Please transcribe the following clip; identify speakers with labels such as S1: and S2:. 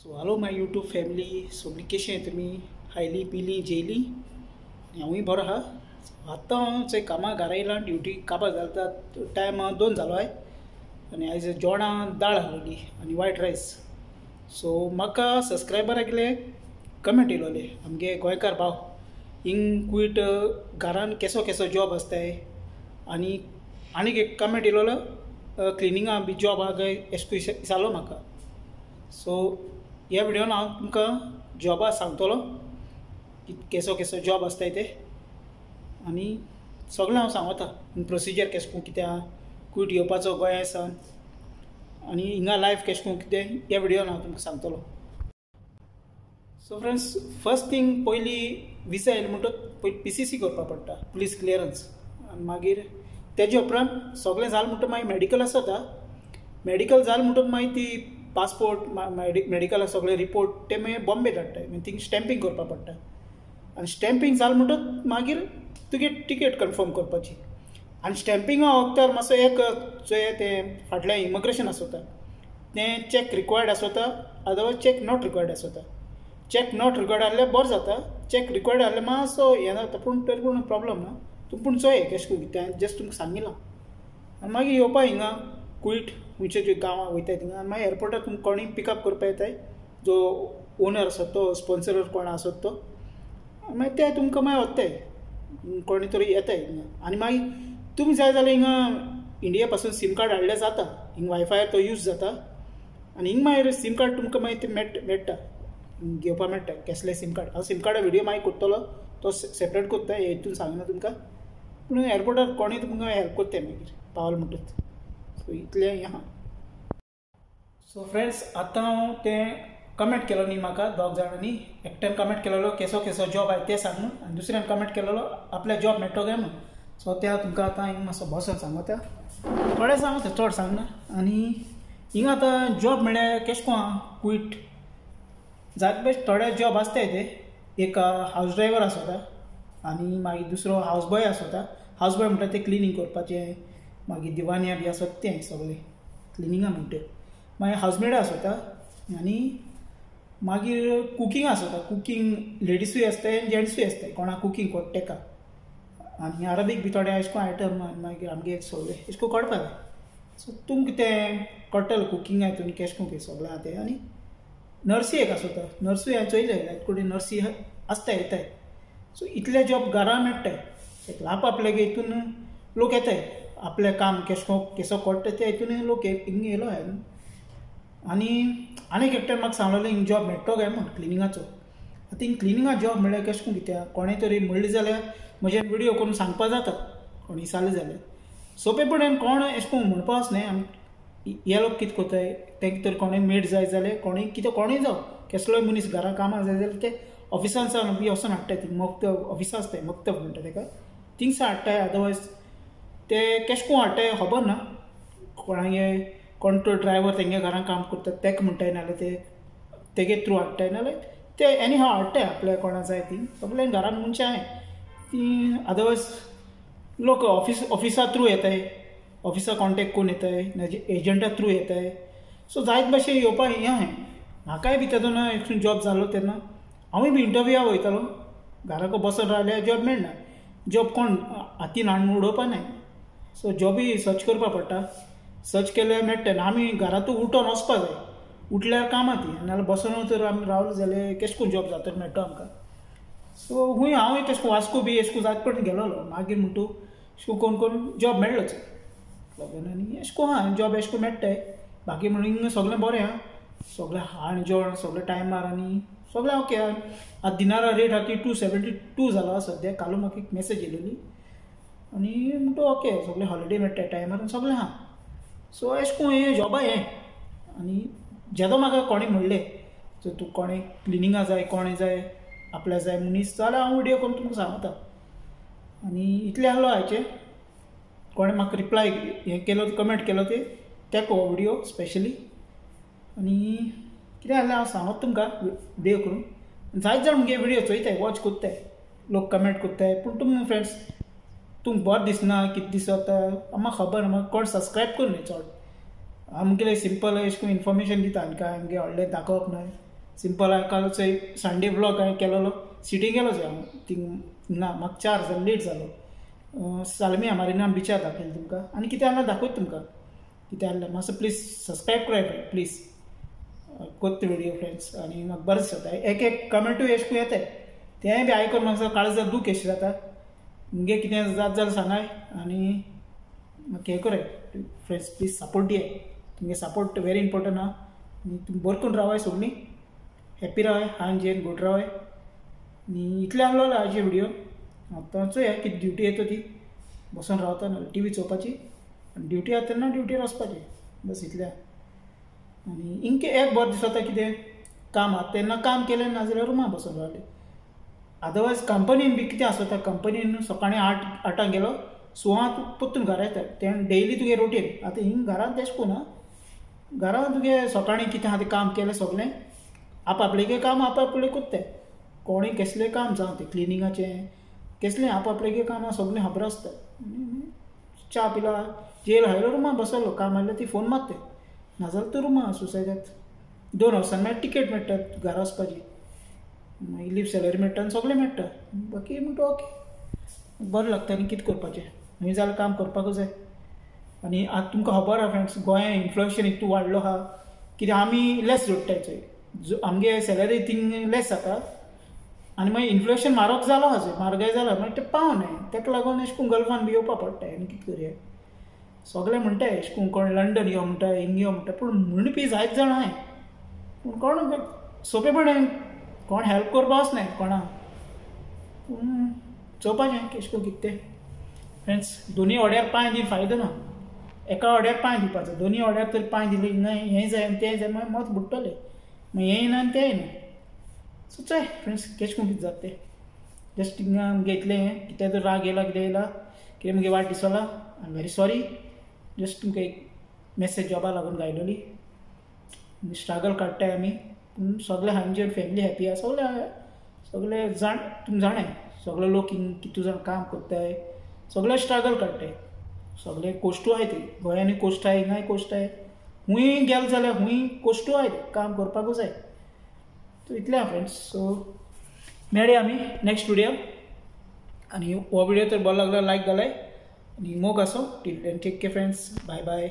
S1: So hello my YouTube family, सगळीं कशी तुमी खायली पिली जेयली? हांवूय बरो आहा. आतां हांव चोय कामां घरा येयला, ड्युटी काबार जाता, टायम 2 जालो आय आनी आयज जेवणां दाळ आहलोली आनी वायट रायस. सो म्हाका सबस्क्रायबरागेले कमेंट येयलोले, आमगे गोंयकार भाव हिंग कुवेट घरान केसो केसो जॉब आसताय आनी आनीक एक कमेंट येयलोलो क्लिनिंगा बी जॉब आहा काय एशें विचारलो म्हाका. सो ह्या व्हिडियोन हांव तुमकां जॉबा सांगतलो की केसो केसो जॉब आसताय ते आनी सगळें हांव सांगता, प्रोसिजर केशें करून कितें आहा, कुवेट येवपाचो गोंया सावन आनी हिंगा लायफ केशें करून कितें, ह्या व्हिडियोन हांव तुमकां सांगतलो. सो फ्रेंड्स, फर्स्ट थिंग पयलीं विसा येयली म्हणटकच पयलीं PCC करपाक पडटा, पुलीस क्लियरन्स, आनी मागीर तेजे उपरांत सगळें जालें म्हणटकच मागीर मेडिकल आसता. मेडिकल जालें म्हणटकच मागीर ती पासपोर्ट मेडिकल सगळे रिपोर्ट ते मागीर बॉम्बे धाडटाय, मागीर थिंग स्टॅम्पींग करपाक पडटा आनी स्टॅम्पींग जालें म्हणटकच मागीर तुगे टिकेट कन्फर्म करपाची. आनी स्टॅम्पिंगा वखदार मातसो एक चोय तें फाटल्यान इमिग्रेशन आसता, तें चॅक रिक्वायर्ड आसता, अदरवायज चॅक not required आसता. चॅक not required आहल्यार बरें जाता, चॅक रिक्वायर्ड आहल्यार मातसो हें जाता, पूण तरी पूण प्रोब्लम ना. तुमी पूण चोय केशें करून तें जस्ट तुमकां सांगिलां. आनी मागीर येवपा हिंगा कुवेट खंयच्या ज्या गांवांत वयताय थिंगा आनी मागीर एअरपोर्टार तुमकां कोणूय पिकअप करपा येताय, जो ओनर आसता तो, स्पॉन्सर कोण आसत तो, आनी मागीर ते तुमकां मागीर वत्ताय, कोणी तरी येताय हिंगा. आनी मागीर तुमी जाय जाल्यार हिंगा इंडिया पासून सीम कार्ड हाडल्यार जाता, हिंग वायफाय तो यूज जाता आनी हिंग मागीर सीम कार्ड तुमकां मागीर तें मेळटा, घेवपा मेळटा केसलें सीम कार्ड. हांव सीम कार्डा व्हिडियो मागीर करतलो, तो सेपरेट करता, हितून सांगना तुमकां, पूण एअरपोर्टार कोणूय तुमकां हेल्प करताय मागीर पावल म्हणटच. सो इतलें हें आहा. सो फ्रेंड्स, आतां हांव तें कमेंट केलो न्ही म्हाका दोग जाणांनी, एकट्यान कमेंट केलेलो केसो केसो जॉब आहा तें सांग म्हूण आनी दुसऱ्यान कमेंट केलेलो आपल्या जॉब मेळटलो काय म्हूण. सो ते हांव तुमकां आतां हिंग मातसो बसोन सांगता, थोडें सांगता, चड सांगना. आनी हिंगा आतां जॉब म्हळ्यार केशें कोन्न आहा कुवेट जायते बेश्ट थोडे जॉब आसताय ते. एक हावस ड्रायवर आसता आनी मागीर दुसरो हावस बॉय आसता. हावस बॉय म्हणटा ते क्लिनींग करपाचें, मागीर दिवानिया बी आसता तें सगळें क्लिनिंगा म्हणटा. मागीर हावसमेड आसता आनी मागीर कुकींग आसता. कुकींग लेडिसूय आसताय आनी जेंट्सूय आसताय, कोणाक कुकींग कोत्ता तेका. आनी अरबीक बी थोडे अशें कोन्न आयटम आनी मागीर आमगे सगळें अशें कोन्न कळपा जाय. सो तुमकां तें कळटलें कुकिंगा हितून केशें कोन्न कितें सगळें आहा तें. आनी नर्सी एक आसता, नर्सूय हांवें चोयले जायते कडेन नर्सी आसताय येताय. सो इतले जॉब घरा मेळटाय, आपआपल्यागे हितून लोक येताय, आपलें काम केशें कोन्न केसो कळटा ते हितून लोक हिंग येयलो हांवें. आनी आनीक एकट्यान म्हाका सांगलेलें हिंग जॉब मेळटलो काय म्हूण क्लिनिंगाचो. आतां हिंग क्लिनिंगा जॉब म्हळ्यार केशें कोन्न कित्याक कोणें तरी म्हणलें जाल्यार म्हज्यान व्हिडियो करून सांगपा जाता, कोण विचारलें जाल्यार सोंपेपणान कोण एशें कोन्न म्हणपा वचनाय. आमी हे लोक कितें करताय, तेंका तर कोणें मेड जाय जाल्यार कोणूय कितें कोणूय जावं केसलोय मनीस घरा कामाक जाय जाल्यार ते ऑफिसान सावन बी वचोन हाडटाय, थिंग मक्तब ऑफिसा आसताय, मक्तब म्हणटा तेका, थिंगसान हाडटाय. अदरवायज ते केशें कोन्न हाडटाय खबर ना, कोणागे कोण तो ड्रायवर तेंगे घरान काम करता तेका म्हणटाय, नाल्यार ते तेगे थ्रू हाडटाय, नाल्यार ते एनी हांव हाडटाय आपल्या कोणा जाय ती सगळ्यां घरान मनशां आहाय ती. अदरवायज लोक ऑफिसा थ्रू येताय, ऑफिसा कॉन्टेक्ट करून येताय, नाजाल्यार एजंटा थ्रू येताय. सो जायत भाशेन येवपा हें आहाय. म्हाकाय बी तेदोना एक जॉब जालो तेन्ना हांवूय बी इंटरव्यूआ वयतालो, घराको बसोन रावल्यार जॉब मेळना, जॉब कोण हातीन हाडून उडोवपा नाय. सो जॉबूय सर्च करपा पडटा, सर्च केल्यार मेळटा. आमी घरांतूच उठोन वचपा जाय, उठल्यार कामां ती, नाजाल्यार बसोन तर आमी रावले जाल्यार केशें कोन्न जॉब जाता मेळटा आमकां. सो खूंय हांवूय तेशें कोन्न वास्को बी एशें कोन्न जायते फावटी गेलोलो, मागीर म्हणटू एशें कोन्न कोन्न जॉब मेळ्ळोच लागून. आनी एशें कोन्न आहा जॉब एशें कोन्न मेळटाय. बाकी म्हणून हिंगा सगळें बरें आहा, सगळें हाण जेवण सगळें टायमार आनी सगळें ओके आहा. आतां दिनारा रेट आहा ती 272 जाला सद्या, कालू म्हाका एक मॅसेज येयलेली आनी म्हणटा ओके सगळें हॉलिडे मेळटा टायमार आनी सगळें आहा. सो एशें कोन्न हें जॉबा हें. आनी जेदो म्हाका कोणें म्हणलें जर तूं कोणें क्लिनिंगा जाय कोणें जाय आपल्या जाय मनीस जाल्यार हांव व्हिडियो करून तुमकां सांगता. आनी इतलें आहलो हाचें कोणें म्हाका रिप्लाय हें केलो कमेंट केलो ते तेका हो व्हिडियो स्पेशली. आनी कितें आहलें हांव सांगत तुमकां व्हिडियो करून. जायते जाण मुगे व्हिडियो चोयताय, वॉच कोत्ताय, लोक कमेंट कोत्ताय, पूण तुमी फ्रेंड्स तुमकां बरें दिसना कितें दिसता म्हाका खबर ना, म्हाका कोण सबस्क्रायब करूं न्ही चड. आमगेलें सिंपल अशें करून इन्फॉर्मेशन दिता आनी कांय आमगे व्हडलें दाखोवप न्हय. सिंपल हांवें काल चोय संडे व्लॉग हांवें केलेलो सिटी गेलो चोय हांव थिंग ना म्हाका 4 जालो लेट जालो. सालमिया मारिना बिचार दाखयलें तुमकां आनी कितें आहलें दाखयता तुमकां कितें आहलें. मातसो प्लीज सबस्क्रायब कराय प्लीज कोत्त व्हिडियो फ्रेंड्स. आनी म्हाका बरें दिसता एक एक कमेंटूय अशें करून येताय तेंय बी आयकून म्हाका काळजार दूख अशें जाता. मुगे कितें जात जाल्यार सांगाय आनी म्हाका हें कराय फ्रेंड्स प्लीज सपोर्ट दियाय. तुमगे सपोर्ट वेरी इम्पोर्टंट आहा. आनी तुमी बरें करून रावाय सगळीं हॅप्पी रावाय हांव जेन गुड रावाय. आनी इतलें आहलो आयचे व्हिडियो. आतां चोया कितें ड्युटी येता ती बसून रावता ना टीव्ही चोवपाची आनी ड्युटी आसा तेन्ना ड्युटीर वचपाची बस इतलें. आनी इंके एक बरें दिसता कितें काम आसा तेन्ना काम केलें ना जाल्यार रुमा बसून रावलें. अदरवायज कंपनीन बी कितें आसता कंपनीन सकाळीं 8 गेलो 6 परतून घरा येता तें डेली तुगे रोटीन. आतां हिंग घरांत तेश कोना घरांत तुगे सकाळीं कितें आहा तें काम केलें सगळें आपआपलें काम आपआपलें कोत्ताय कोणूय केसलें काम जावं तें क्लिनिंगाचें केसलें आपआपलें काम आहा सगळें खबर आसता. च्या पिला जेल हायलो रुमा बसलो काम आयलें ती फोन मारते नाजाल्यार तूं रुमा सुसायदात 2 वर्सां मागीर टिकेट मेळटा घरा वचपाची मागीर लीव सॅलरी मेळटा आनी सगळें मेळटा. बाकी म्हणटा ओके बरें लागता आनी कितें करपाचें न्हय जाल्यार काम करपाकूच जाय. आनी आतां तुमकां खबर आहा फ्रेंड्स गोंया इन्फ्लेशन इतू वाडलो आहा कित्याक आमी लेस जोडटाय चोय आमगे सॅलरी थिंग लेस जाता आनी मागीर इन्फ्लेशन म्हारग जालो आहा चोय म्हारगाय जाला मागीर तें पावनाय ताका लागून अशें करून गल्फान बी येवपा पडटा. आनी कितें करया सगळे म्हणटाय अशें करून कोण लंडन यो म्हणटा हिंग यो म्हणटा पूण म्हणपी जायत जाण आहाय पूण कोण सोंपेपणान कोण हेल्प करपा वचनाय कोणाक पूण चोवपाचें केश करून कितें तें फ्रेंड्स. दोनी ऑड्यार पांय दिवन फायदो ना एका ऑड्यार पांय दिवपाचो दोनी ऑड्यार तर पांय दिले ना हें जाय आनी तें जाय मागीर मत बुडटलें मागीर हेंय ना आनी तेंय ना. सो चोय फ्रेंड्स केश करून कितें जाता तें जस्ट थिंगा आमगे इतलें कितें तर राग येयला कितें येयला कितें मुगे वायट दिसला I am very sorry. Just तुमकां एक मेसेज जॉबा लागून गायलोली स्ट्रगल काडटाय आमी पूण सगळे आमचे फॅमिली हॅपी आसा सगळे सगळे जाण तुमी जाणाय सगळे लोक हिंग कितू जाण काम करताय सगळे स्ट्रगल काडटाय सगळे कोश्टू आहाय ते गोंयांनी कोश्ट आहाय हिंगाय कोश्ट आहाय हुंय गेले जाल्यार हुंय कोश्टू आहाय ते काम करपाकूच जाय. सो इतलें आहा फ्रेंड्स. सो मेळया आमी नेक्स्ट व्हिडियो. आनी हो व्हिडियो तर बरो लागलो लायक घालाय आनी मोग आसो. Till then take care friends, bye bye.